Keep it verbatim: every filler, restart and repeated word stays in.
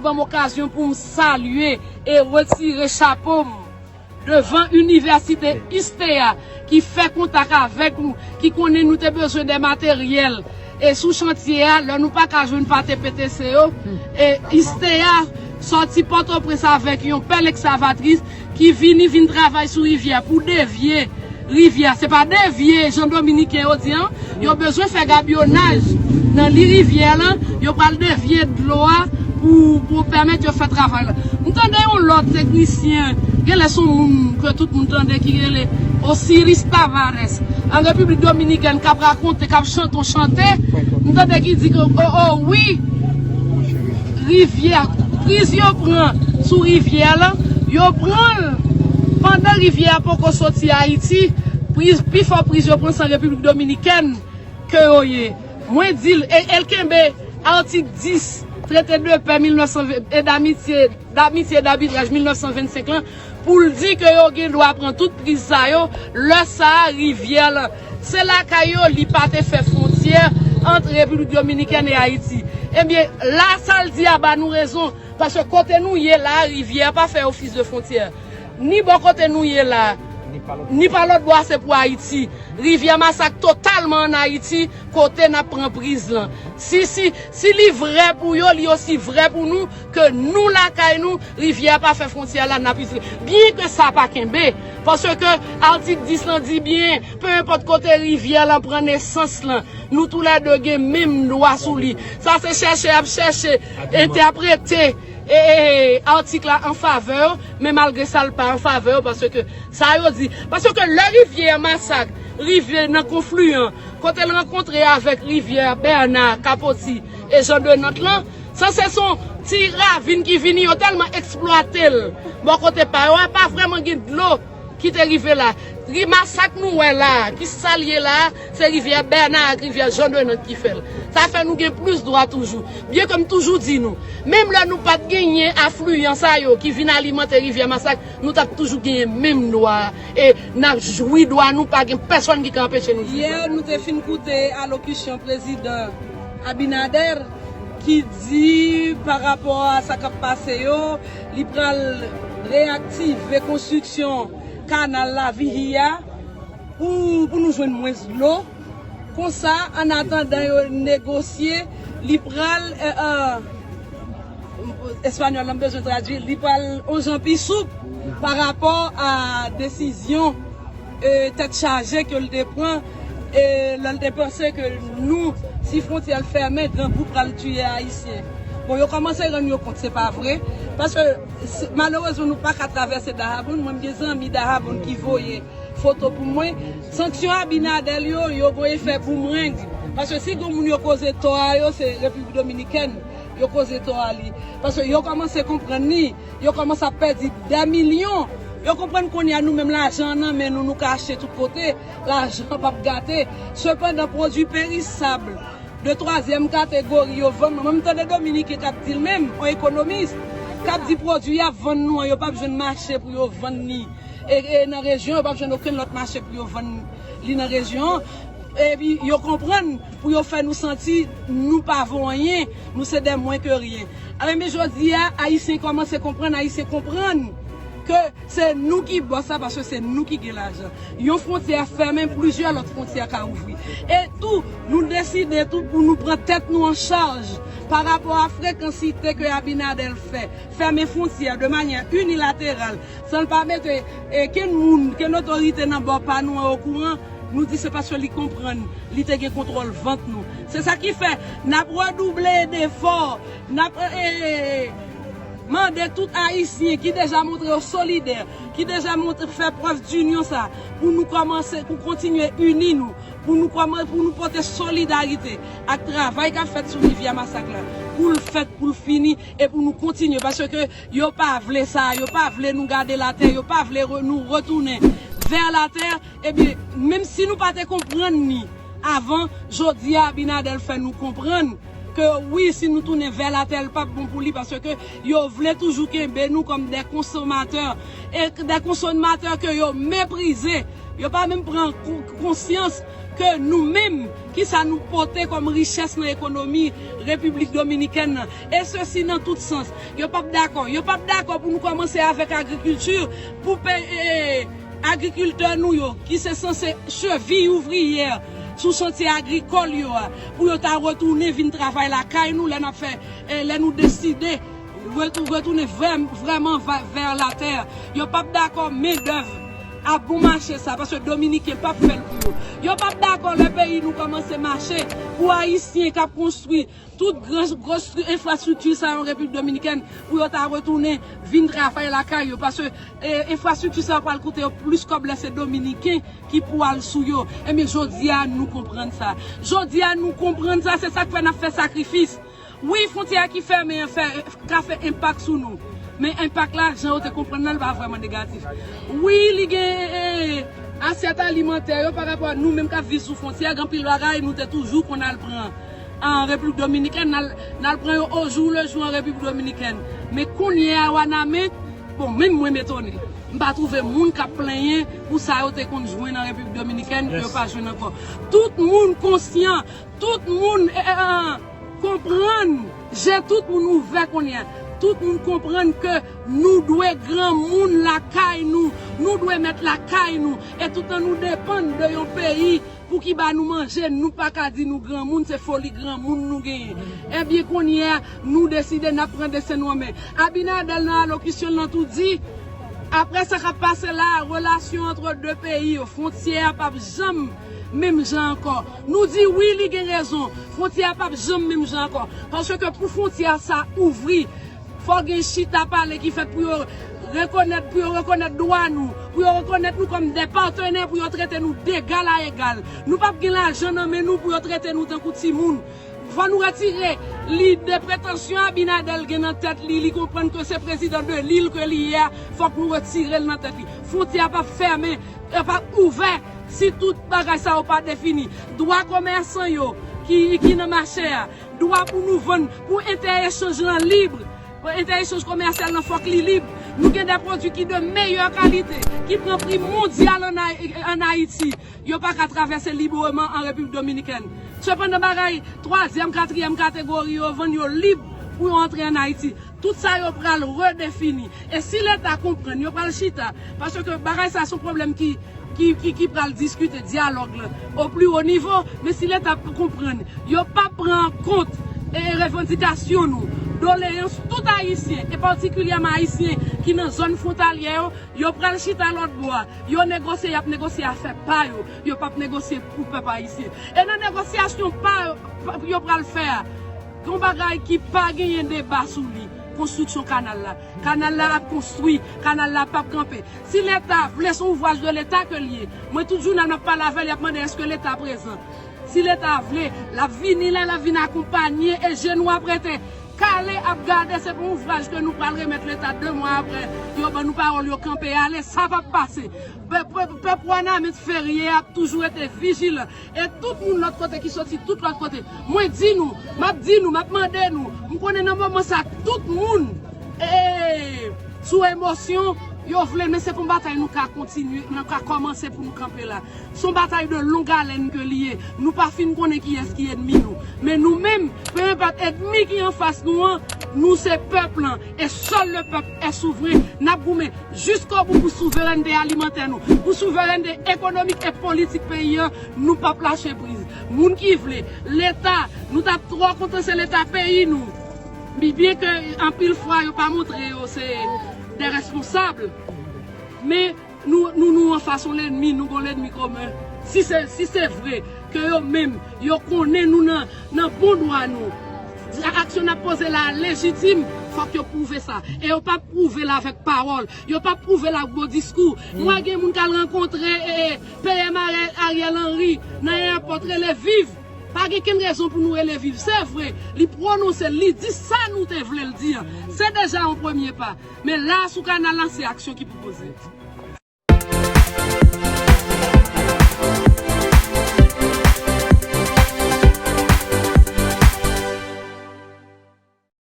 Ban m okazyon pou m salye e retire chapo m devan Inivèsite ISTEA ki fè kontak avèk nou, ki konnen nou te bezwen de materyèl e sou chantye a, lè nou pa ka jwenn pa T P T C yo, e ISTEA sòti Pòtoprens avèk yon pèl ekskavatris ki vini vin travay sou rivyè pou devye rivyè. Se pa devye jan Dominiken yo di an, yo bezwen fè gabyonaj nan li rivyè lan, yo pral devye dlo a pou, pou pèmèt yo fè travay la. M tande yon lòt teknisyen, genlè se yon moun ke tout moun tande ki rele Osiris Tavares, an Repiblik Dominikèn, k ap rakonte, k ap chante yon chante. M tande ki di ke, o, o, wi, rivyè, priz yo pran sou rivyè lan, yo pran l pandan rivyè a poko soti Ayiti. Priz, pifò priz yo pran se an Repiblik Dominikèn ke yo ye. Mwen di l, e, e l kenbe atik dis Trete de Pè mil nèf san ven, e d'Amitié, d'Amitié et d'Arbitrage mil nèf san vennsenk lan, pou l di ke yo gen dwa pran tout priz sa yo, lè sa a, rivyè lan, se lakay yo, li pa te fè fwontyè ant Repiblik Dominikèn e Ayiti. Ebyen, la, sa l di a ba nou rezon, paske kote nou ye la, rivyè a pa fè ofis de fwontyè. Ni bò kote nou ye la, ni pa lòt bò a, se pou Ayiti. Rivyè Masak totalman ann Ayiti, kote n ap pran priz lan. Si, si, si li vrè pou yo, li osi vrè pou nou, ke nou lakay nou, rivyè a pa fè fwontyè la, n ap itilize. Byen ke sa pa kenbe, paske atik dis lan di byen, pe enpòt kote rivyè lan pran nesans lan, nou toulède gen menm dwa sou li. Sa se chèche y ap chèche entèprete, e, e, atik la an favè yo, men malgre sa, l pa an favè yo, paske sa yo di, paske lè rivyè Masak rive nan konfliyan, kote l rankontre avèk rivyè Bèna, Kapoti e Jan de Nant lan, sa se son ti ravin ki vini, yo tèlman eksplwate l bò kote pa yo a, pa vrèman gen dlo ki te rive la. Ri Masak nou wè la, ki sa l ye la, se rivyè Bèna ak rivyè Jan de Nant ki fè l. Sa fè nou gen plis dwa toujou. Byen ke m toujou di nou, menm lè nou pa t genyen afliyan sa yo ki vin alimante rivyè Masak, nou t ap toujou genyen menm dwa a. E n ap jwi dwa nou, pa gen pèsonn ki ka anpeche nou jwi dwa nou. Yè, nou te fin koute alokisyon prezidan Abinader ki di, pa rapò a sa k ap pase yo, li pral reyaktive konstriksyon kanal Lavihi a pou, pou nou jwenn mwens dlo. Konsa, an atandan yo negosye, li pral, e, e, espanyòl la m bezwen tradui, li pral on jan pi soup pa rapò a desizyon, e, tèt chaje ke l te pran, e, lè l te panse ke nou, si fwontyè l fèmen, grangou pral tiye Ayisyen. Bon, yo kòmanse rann yo kont, se pa vre, paske se, malerezman, nou pa ka travèse Dahabon. Mwen, m gen zanmi Dahabon ki voye foto pou mwen. Sanksyon Abinader yo, yo voye fè boomerang. Paske si gen moun yo koze tò a yo, se Repiblik Dominikèn yo koze tò a li. Paske yo kòmanse konprann li, yo kòmanse ap pèdi dè milyon. Yo konprann kounye a, nou menm, lajan an nan men nou, nou ka achte tout kote, lajan an p ap gate. Sepandan, pwodui perisab de twazyèm kategori yo vann. Mwen, m tande Dominiken k ap di l menm, yon ekonomis, k ap di pwodui y ap vann nou an, yo p ap jwenn mache pou yo vann li. E, e nan rejyon, yo p ap jwenn okenn lòt mache pou yo vann li nan rejyon an. Epi yo konprann pou yo fè nou santi nou pa vo anyen, nou se dè mwen ke ryen. Alò, men jodi a, Ayisyen kòmanse konprann, Ayisyen konprann ke se nou ki bòs la, paske se nou ki gen lajan. Yon fwontyè fèmen, plizyè lòt fwontyè ka ouvri. E tou, nou deside tou pou nou pran tèt nou an chaj pa rapò a frekansite ke Abinader fè, fèmen fwontyè de manyè inilateral, san l pa mete, e, kenn moun, kenn otorite nan bò pa nou an okouran, nou di se paske li konprann li te gen kontwòl vant nou. Se sa ki fè n ap redouble defò, n ap, e, e, e, mande tout Ayisyen ki deja montre yo solidè, ki deja montre, fè prèv dinyon sa, pou nou kòmanse, pou kontinye ini nou, pou nou kòman-, pou nou pote solidarite ak travay k ap fèt sou rivyè Masak la, pou l fèt, pou l fini, e pou nou kontinye, paske yo pa vle sa, yo pa vle nou gade latè, yo pa vle re-, nou retounen vè latè. Ebyen, menm si nou pa te konprann ni avan, jodi a, Abinader fè nou konprann ke wi, si nou tounen vè latè, l p ap bon pou li, paske yo vle toujou kenbe nou kòm dè konsomatè, e dè konsomatè ke yo meprize. Yo pa menm pran kon-, konsyans ke nou menm, kisa nou pote kòm richès nan ekonomi Repiblik Dominikèn nan. E sesi nan tout sans. Yo p ap dakò. Yo p ap dakò pou nou kòmanse avèk agrikilti, pou pe, e, agrikiltè nou yo, ki se sanse cheviy ouvriyè sou chantye agrikòl yo a, pou yo ta retounen vin travay lakay nou lè n ap fè, e, lè nou deside retou-, retounen vrè-, vrèman va-, vè latè. Yo p ap dakò mendèv a bon mache sa, paske Dominiken p ap fè l pou yo. Yo p ap dakò lè peyi nou kòmanse mache pou Ayisyen k ap konstwi tout gran, gwo stri-, enfrastrikti sa yo Repiblik Dominikèn, pou yo ta retounen vin travay lakay yo, paske, e, enfrastrikti sa yo pral koute yo plis kòb lè se Dominiken ki pou al sou yo. Ebyen, jodi a, nou konprann sa. Jodi a, nou konprann sa, se sa k fè n ap fè sakrifis. Wi, fwontyè a ki fèmen an fè, ka fè enpak sou nou. Men enpak la, jan yo te konprann nan, li pa vrèman negatif. Wi, li gen, e, e, asyèt alimantè yo pa rapò a nou menm k ap viv sou fwontyè, gen anpil bagay nou te toujou konn al pran an Repiblik Dominikèn, n al, n al pran yo au jour le jour an Repiblik Dominikèn. Men kounye a, Wanament, bon, menm mwen m etone. M pa twouve moun k ap plenyen pou sa yo te konn jwenn an Repiblik Dominikèn, ke yo pa jwenn ankò. Tout moun konsyan, tout moun, e, e, e, konprann, je tout moun ouvè kounye a. Tout moun konprann ke nou dwe granmoun lakay nou, nou dwe mèt lakay nou. E toutan nou depann de yon peyi pou ki ba nou manje, nou pa ka di nou granmoun, se foli granmoun nou genyen. Ebyen, kounye a, nou deside n ap pran desten nou an men. Abinader nan alokisyon l lan tou di, apre sa k ap pase la, relasyon ant de peyi yo, fwontyè a p ap janm menm jan ankò. Nou di wi, li gen rezon, fwontyè a p ap janm menm jan ankò. Paske pou fwontyè sa ouvri, fò gen chita pale ki fèt pou yo rekonèt, pou yo rekonèt dwa nou, pou yo rekonèt nou kòm de patenè, pou yo trete nou degal a egal. Nou p ap gen lajan nan men nou pou yo trete nou tankou timoun. Fò nou retire lide pretansyon Abinader gen nan tèt li, li konprann ke se prezidan de lil ke li ye a, fòk nou retire l nan tèt li. Fwontyè a p ap fèmen, e p ap ouvè si tout bagay sa yo pa defini. Dwa komèsan yo ki, ki nan mache a, dwa pou nou vann, pou entèechanj lan lib, entèechanj komèsyal lan fòk li lib. Nou gen de pwodui ki de meyè kalite, ki pran pri mondyal an Ay-, an Ayiti. Yo pa ka travèse libreman an Repiblik Dominikèn. Sepandan, bagay twazyèm, katriyèm kategori yo vann yo lib pou yo antre an Ayiti. Tout sa yo pral redefini. E si Leta konprann, yo pral chita, paske bagay sa se yon pwoblèm ki, ki, ki, ki pral diskite, dyalòg lan, o pli wo nivo, men si Leta konprann, yo p ap pran an kont, e, revandikasyon nou, doleyans tout Ayisyen, e patikilyèman Ayisyen ki nan zòn fwontalyè yo, yo pral chita lòt bò a, yo negosye, y ap negosye afè pa yo, yo p ap negosye pou pèp ayisyen. E nan negosyasyon pa, pa, yo pral fè a, gen yon bagay ki pa genyen deba sou li, konstriksyon kanal la. Kanal la ap konstwi, kanal la p ap kanpe. Si Leta vle, se yon ouvraj de Leta ke l ye. Mwen, tout jounal m ap pale avè l, y ap mande èske Leta prezan. Si Leta vle, l ap vini la, l ap vin akonpanye e je nou ap rete kale ap gade. Se pa yon ouvraj ke nou pral remèt Leta de mwa apre yo ban nou pawòl, yo kanpe ale, sa p ap pase. Pèp, pèp, pèp Wanament Ferye ap toujou rete vijilan. E tout moun lòt kote ki soti tout lòt kote, mwen di nou, m ap di nou, m ap mande nou, m konnen nan moman sa tout moun, e, sou emosyon, yo vle, men se pa yon batay nou ka kontinye, nou ka kòmanse pou nou kanpe la. Se yon batay de long haleine ke li ye. Nou pa fin konnen kiyès ki ènmi nou. Men nou menm, pe enpòt ènmi ki anfas nou an, nou se pèp lan. Et seul le peuple est souverain. N ap goumen jiskobou pou souverènte alimantè nou, pou souverènte ekonomik e politik peyi an. Nou p ap lache priz. Moun ki vle, Leta, nou t ap twò kontan se Leta peyi nou. Bi-, byen ke anpil fwa yo pa montre yo se de responsab, men nou, nou, nou anfas yon lènmi, nou gon lènmi komen. Si se, si se vre ke yo menm, yo konnen nou nan, nan bon dwa nou, aksyon n ap poze la a lejitim, fòk yo pwouve sa. E yo p ap pwouve l avèk pawòl, yo p ap pwouve l ak bon diskou. Nou wè gen moun k al rankontre, e, e, P M Ariel, Ariel Henry nan eyapòt, rele viv. Pa gen kenn rezon pou nou rele viv. Se vre, li pwononse l, li di sa nou te vle l di an. Se deja yon premye pa. Men la, sou kanal la, se aksyon ki pou poze.